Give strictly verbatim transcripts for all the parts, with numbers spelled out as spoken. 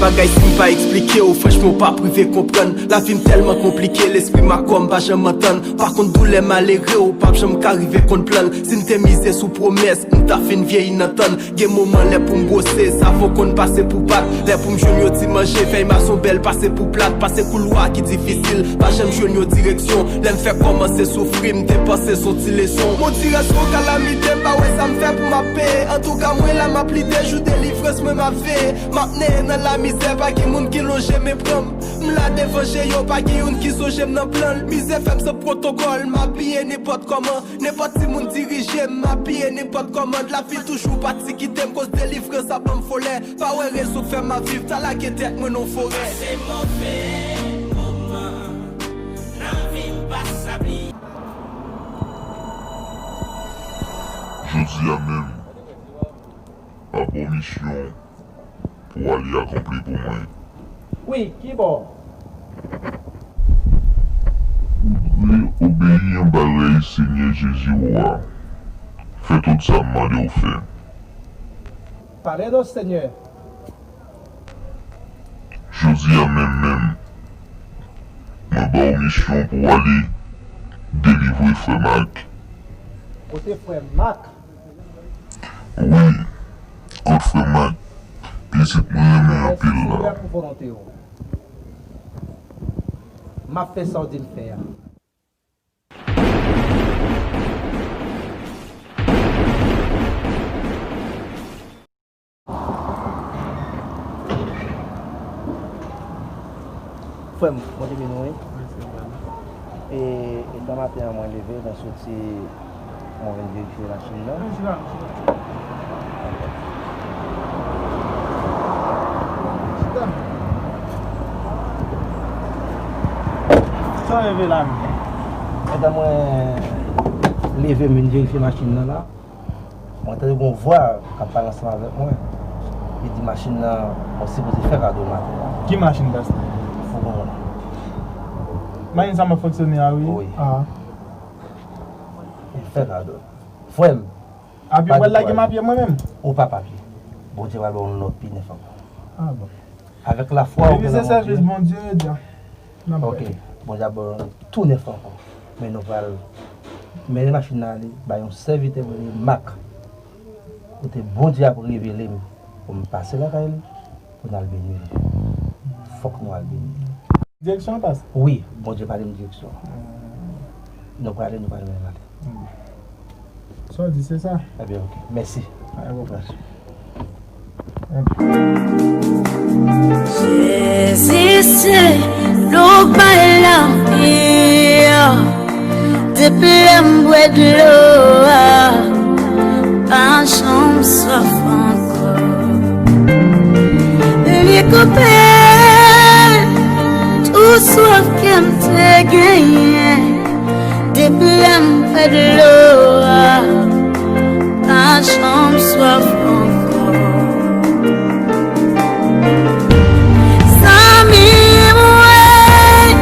Bagay si m pa eksplike w, franchman w p ap rive konprann. Lavi m tèlman konplike, lespri m ak kò m pa janm antann. Pa konn doulè malere w, p ap janm ka rive konn plan l. Si m te mize sou pwomès, m ta fin vyeyi nan tann. Gen moman lè pou m bwose, savon konn pase pou pat. Lè pou m jwenn yon ti manje, fèy mazon bèl pase pou plat. Pase koulwa ki difisil, pa janm jwenn yon direksyon. Lè m fèk kòmanse soufri, m te panse s on ti leson. Mon di rès yon kalamite, m pa wè sa m fè pou m ap peye. Antouka mwen la m ap lite, jou delivrans mwen m ap veye. M ap neye nan lamizè, pa gen moun ki lonje men pran m. M la devan je yo, pa gen youn ki sonje m nan plan l. Mizè fè m san pwotokòl, m abiye nenpòt kòman. Nenpòt timoun dirije m, m abiye nenpòt kòman. Lavi toujou pati kite m, koz delivrans ap ban m folè. Pa wè rezon k fè m ap viv, ta lage tèt mwen nan forè. Pase move moman nan vi m pa sa bliye. Jodi a menm, m ap ba w misyon pou w ale akonpli pou mwen. Wi, kibò? Ou dwe obeyi anba rèy Senyè Jezi Wa. Fè tout sa m mande w fè. Pale non, Senyè. Jodi a menm menm, mwen ba w misyon pou w ale delivre frè Mak. Kote frè Mak? Wi, kot frè Mak, pitit mwen renmen anpil la. Mèsi, Senyè, pou volonte w. M ap fè sa w di m fè a. Frè m, Bondye beni w, wi. E, e tan maten an, mwen leve, mwen soti, mwen vin verifye machin nan. Sa w leve la menm? Etan mwen leve, m vin verifye machin nan la. Mwen tande gon vwa k ap pale ansanm avèk mwen. Li di machin nan, mwen sipoze fè kado maten an. Ki machin, pastè? Fougon an. Machin sa m ap fonksyone a, wi. Wi. Ah. Fè kado. Frè m, apye, ou pral lage m apye mwen menm? Ou p ap apye. Bondye pral ba w yon lòt pi nèf ankò. Ah bon. Avèk lafwa ou gen nan Bondye. Bondye, Dja. Ok. Bondye ap ba w tou nèf ankò. Men nou pral mennen machin nan ale bay yon sèvitè mwen rele Mak. Kote Bondye ap revele m pou m pase lakay li, pou n al beni l. Fòk nou al beni l. Direksyon an, pastè? Wi, Bondye pale m direksyon. Nou prale, nou pral mennen l ale. Sa w di, se sa? Ebyen, ok. Mèsi. Ay, bon, pastè. Jezi se dlo k bay lavi a. Depi lè m bwè dlo a, pa janm swaf ankò. Li koupe tou swaf ke m te genyen. Depi lè m bwè dlo a, pa janm swaf ankò. Zanmi mwen,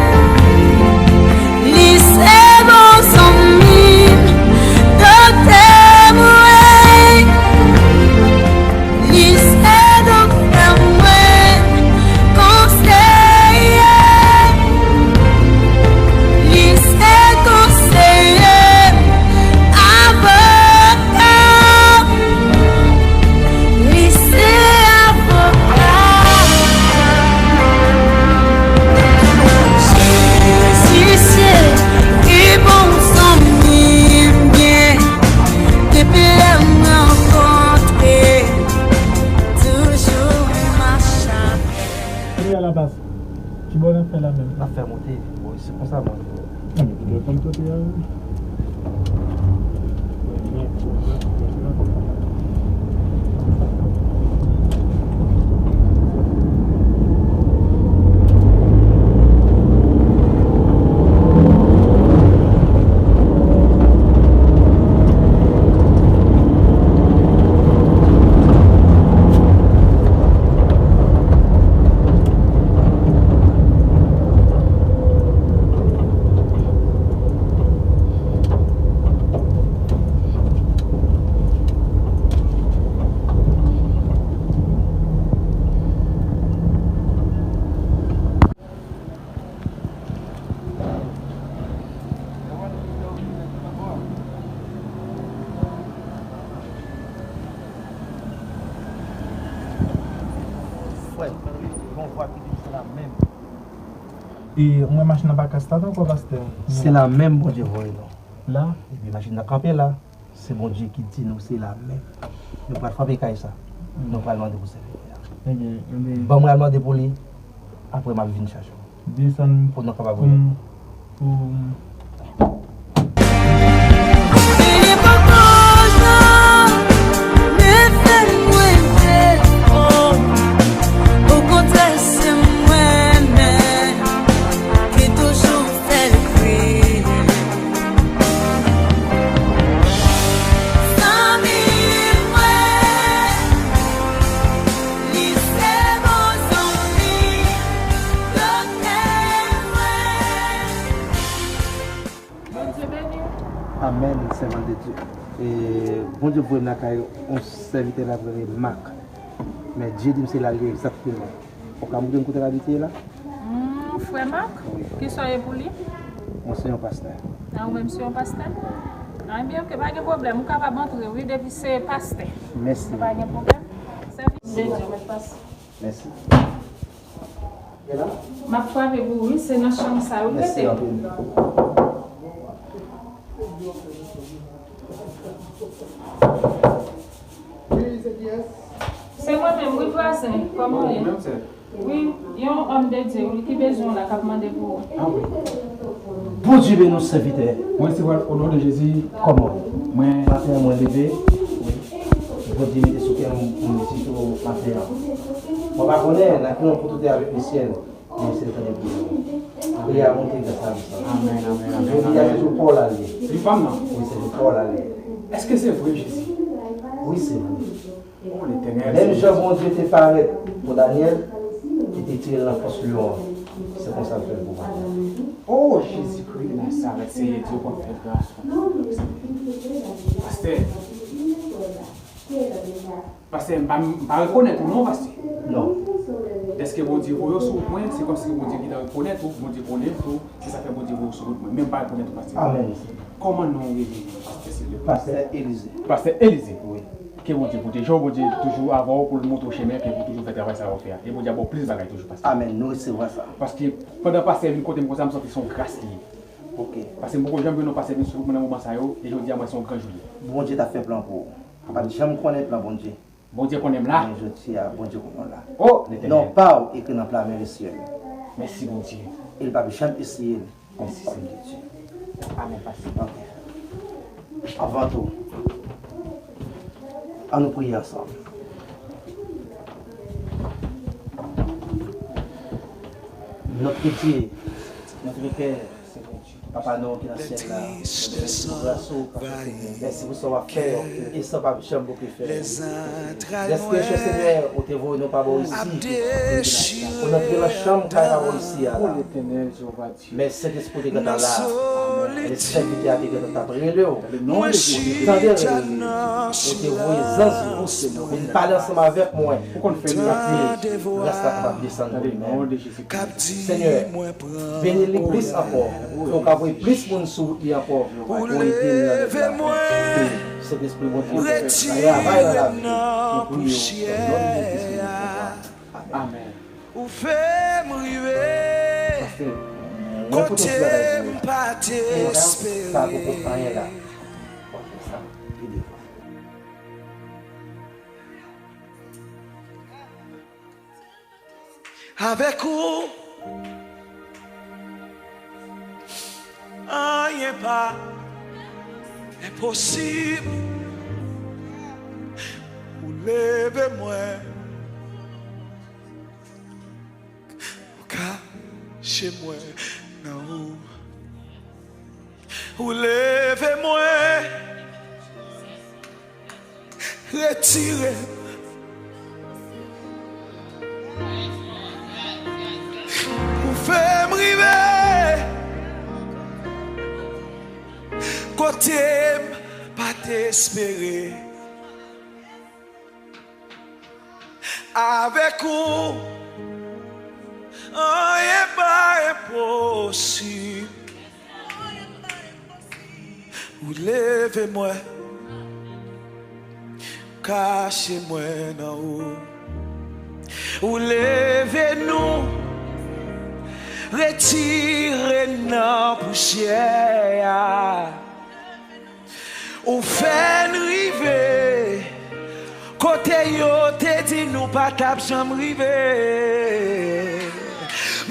li se bon zanmi m, doktè mwen. Li se doktè mwen, konseye. Li se konseye, avoka. Li se avoka. Jezi se pi bon zanmi m gen. Depi lè m rankontre, toujou mache avè l. Kounye a la, pastè, kibò n ap fè la menm? N ap fè monte. Bon, se konsa mwen. Nan, men, kote yo konn kote a, wi. Gon vwa ki di se la menm. E, ou wè machin nan pa kas la non, pastè? Se la menm Bondye voye nou. La? Epi machin nan kanpe la. Se Bondye ki di nou se la menm. Nou pral frape kay sa. Nou pral mande pou sèvitè a. Ebyen, ebyen. Ban mwen al mande pou li. Apre m ap vin chache w. Desann pou nou kapab pou m, pou m. Li poko jan mete mwen defo. Okontrè, se mwen menm ki toujou fè l kriye. Zanmi mwen, li se bon zanmi, doktè mwen. Bondye beni w. Amèn, sèvant de Dye. E, Bondye voye m lakay yon sèvitè l ap rele Mak. Men Dye di m se la l ye egzakteman. Ou ka montre m kote l abite la? Hmm, frè Mak? Wi. Kisa w ye pou li? Mwen se yon pastè. A, ou menm se yon pastè? A, ebyen, oke, pa gen pwoblèm. Ou kapab antre, wi, depi se pastè. Mèsi. Pa gen pwoblèm. Sèvis de Dye, mèt pastè. Mèsi. M ap frape pou ou, wi, se nan chanm sa yo rete. Mèsi anpil. Se mwen menm, wi, vwazen. Kòman w ye? Wi, yon òm de Dye, wi, ki bezwen w la, k ap mande pou ou. Bondye beni w, sèvitè. Mwen resevwa l o non de Jezi. Kòman? Mwen. Maten an, mwen leve. Wi. Bondye mete sou kè m pou m vizite w maten an. Mwen pa konnen nan ki non pou tout avèk lesyèl. Mwen se tande pou nou. Priyè a monte gras a nou sa. Amèn, amèn, amèn. Jodi a se jou pa w la l ye. Li pa m nan. Wi, se jou pa w la l ye. Èske se vre, Jezi? Wi, se vre. O Letènèl, menm jan Bondye te parèt pou Danyèl, ki te tire l nan fòs lyon an, se konsa l fè l pou mwen. O Jezikri de Nazarèt, Senyè Dye, w ap fè gras pou mwen. Pastè, pastè, m pa, m pa rekonèt ou non, pastè. Non. Dèske Bondye voye w sou mwen, se kòmsi Bondye gentan rekonèt ou, Bondye konnen m tou, se sa fè Bondye voye w sou wout mwen, men m pa rekonèt ou, pastè. Amèn. Kòman non w rele, pastè, silvouplè? Pastè Elize. Pastè Elize. Wi. Ke Bondye pwoteje w, Bondye toujou avè w pou l montre w chemen ke pou toujou fè travay sa w fè a. E Bondye ap ba w plis bagay toujou, pastè. Amèn. Nou resevwa sa. Paske pandan pastè vin kote m konsa, m santi se yon gras li ye. Ok. Paske m poko janm jwenn yon pastè vin sou wout mwen nan moman sa yo, e jodi a m wè se yon gran jou li ye. Bondye t ap fè plan pou ou. Ou pa t janm konnen plan Bondye. Bondye konnen m la. Men jodi a, Bondye konnen w la. O, Letènèl. Non pa w ekri nan pla men lesyèl. Mèsi, Bondye. E l p ap janm eseye l. Mèsi, Senyè Dye. Amèn, pastè. Ok. Anvan tou, ann nou priye ansanm. Notre Dieu, notre Père, Papa nou ki nan syèl la, mèsi pou gras ou, Papa Etènèl. Mèsi pou sa w ap fè yo, e sa w p ap janm bouke fè yo. Dèske, chè Senyè, ou te voye nou pa bò isi, pou n antre nan chanm kay pa bò isi a la. Men Sentespri te gentan la. Men sèvitè a te gentan t ap rele w. Ou te tande rele li. Ou te voye zanj ou vin pale ansanm avèk mwen. Ou konn fè mirak. Gras la kapab desann pou li menm. Senyè, beni li plis ankò. Fè w ka voye plis moun sou wout li ankò pou ede l nan lèt la. Sentespri Bondye, travay nan lavi nou. Nou priye w nan non de Jezi. Amèn. Ou fè m rive kote m pa t espere. Avèk ou, anyen pa enposib. Ou leve mwen, ou kache mwen nan ou. Ou leve mwen, retire m. Ou fè m rive kote m pa t espere. Avèk ou, anyen pa enposib. Ou leve mwen, kache mwen nan ou. Ou leve nou, retire n nan pousyè a. Ou fè n rive kote yo te di nou pa t ap janm rive.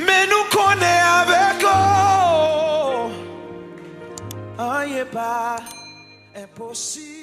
Men nou konnen avèk ou, anyen pa enposib.